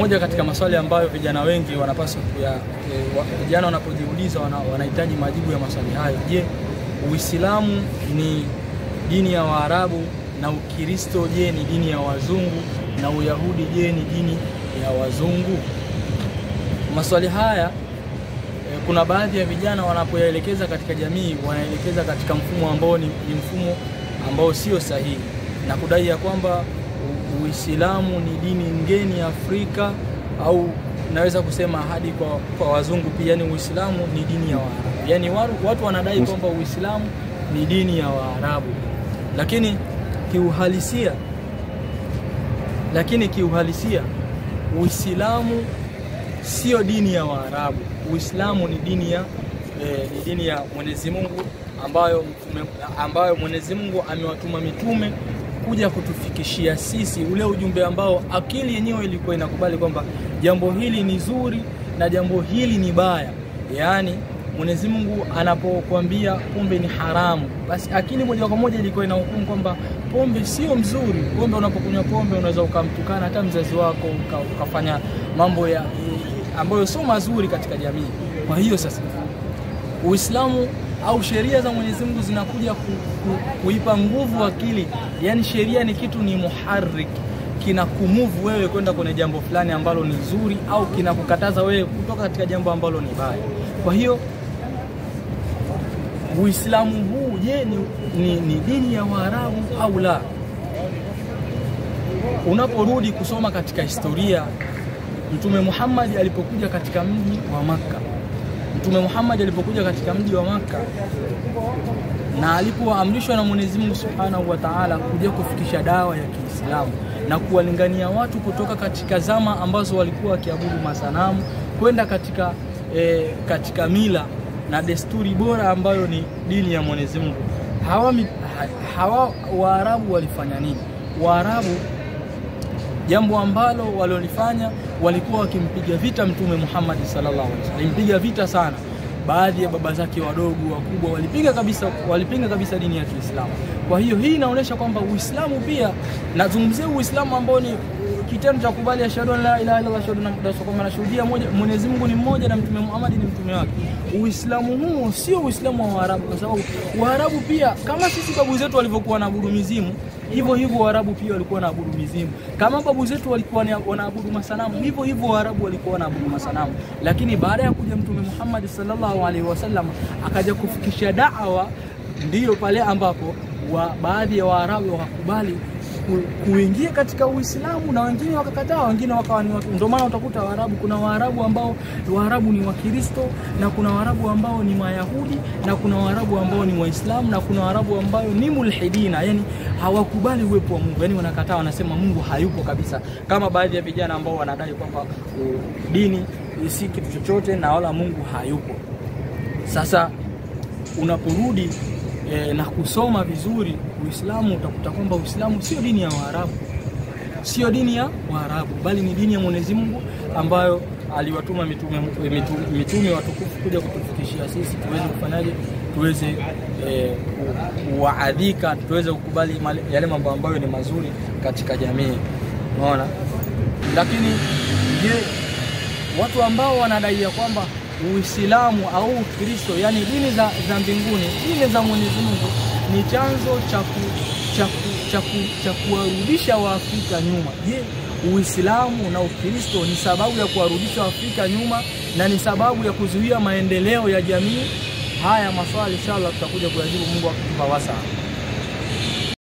Moja katika maswali ambayo vijana wengi wanapaswa vijana wanapojiuliza wanahitaji majibu ya maswali hayo. Je, Uislamu ni dini ya Waarabu na Ukristo je ni dini ya wazungu na Uyahudi je ni dini ya wazungu? Maswali haya kuna baadhi ya vijana wanapoyaelekeza katika jamii wanaelekeza katika mfumo ambao ni mfumo ambao sio sahihi, na kudai ya kwamba Uislamu ni dini ngeni Afrika, au naweza kusema hadi kwa wazungu pia, yani Uislamu ni dini ya Waarabu. Yani watu wanadai kwamba Uislamu ni dini ya Waarabu, lakini kiuhalisia Uislamu sio dini ya Waarabu. Uislamu ni dini ya ni dini ya Mwenyezi Mungu ambayo Mwenyezi Mungu amewatuma mitume kuja kutufikishia sisi ule ujumbe ambao akili yenyewe ilikuwa inakubali kwamba jambo hili ni zuri na jambo hili ni baya. Yaani Mwenyezi Mungu anapokuambia pombe ni haramu, basi akili moja kwa moja ilikuwa inahukumu kwamba pombe sio mzuri. Pombe, unapokunywa pombe unaweza ukamtukana hata mzazi wako, ukafanya mambo ya ambayo sio mazuri katika jamii. Kwa hiyo sasa Uislamu au sheria za Mwenyezi Mungu zinakuja kuipa nguvu akili. Yaani sheria ni kitu, ni muharrik, kinakumove wewe kwenda kwenye jambo fulani ambalo ni zuri, au kinakukataza wewe kutoka katika jambo ambalo ni baya. Kwa hiyo Uislamu huu je ni dini ya Waarabu au la? Unaporudi kusoma katika historia, Mtume Muhammad alipokuja katika mji wa Makka, Mtume Muhammad alipokuja katika mji wa Makka na alipoamrishwa na Mwenyezi Mungu Subhanahu wa Ta'ala kuja kufikisha dawa ya Kiislamu na kuwalingania watu kutoka katika zama ambazo walikuwa wakiabudu masanamu kwenda katika katika mila na desturi bora ambayo ni dini ya Mwenyezi Mungu. Hawa Waarabu walifanya nini? Waarabu jambo ambalo walilofanya, walikuwa wakimpiga vita Mtume Muhammad sallallahu alaihi wasallam. Walimpiga vita sana. Baadhi ya baba zake wadogo wakubwa walipinga kabisa dini ya Kiislamu. Kwa hiyo hii inaonyesha kwamba Uislamu pia, nazungumzia Uislamu ambao ni kitendo cha kubali ashhadu an la ilaha illallah, ashhadu anna Muhammadan rasulullah, nashuhudia moja Mwenyezi Mungu ni mmoja na Mtume Muhammad ni mtume wake. Uislamu huu sio Uislamu wa Waarabu, kwa sababu Waarabu pia kama sisi babu zetu walivyokuwa wanaabudu mizimu, hivyo hivyo Waarabu pia walikuwa wanaabudu mizimu. Kama babu zetu walikuwa wanaabudu masanamu, hivyo hivyo Waarabu walikuwa wanaabudu masanamu. Lakini baada ya kuja Mtume Muhammad sallallahu alaihi wasallam akaja kufikisha da'wa, ndiyo pale ambapo baadhi ya Waarabu wakakubali kuingia katika Uislamu na wengine wakakataa, wengine wakawa ni ndio maana utakuta Waarabu, kuna Waarabu ambao Waarabu ni Wakristo, na kuna Waarabu ambao ni Mayahudi, na kuna Waarabu ambao ni Waislamu, na kuna Waarabu ambao ni mulhidina, yani hawakubali uwepo wa Mungu, yani wanakataa, wanasema Mungu hayupo kabisa, kama baadhi ya vijana ambao wanadai kwamba dini si kitu chochote na wala Mungu hayupo. Sasa unaporudi na kusoma vizuri Uislamu utakuta kwamba Uislamu sio dini ya Waarabu. Sio dini ya Waarabu, bali ni dini ya Mwenyezi Mungu ambayo aliwatuma mitume watukufu kuja kutufikishia sisi tuweze kufanyaje, tuweze kuwaadhika, tuweze kukubali yale mambo ambayo ni mazuri katika jamii. Unaona? Lakini je, watu ambao wanadai kwamba Uislamu au Ukristo, yani dini za mbinguni, dini za Mwenyezi Mungu ni chanzo cha kuwarudisha Waafrika nyuma. Je, Uislamu na Ukristo ni sababu ya kuwarudisha Waafrika nyuma na ni sababu ya kuzuia maendeleo ya jamii? Haya maswali inshallah tutakuja kuyajibu Mungu akitupa wasaa.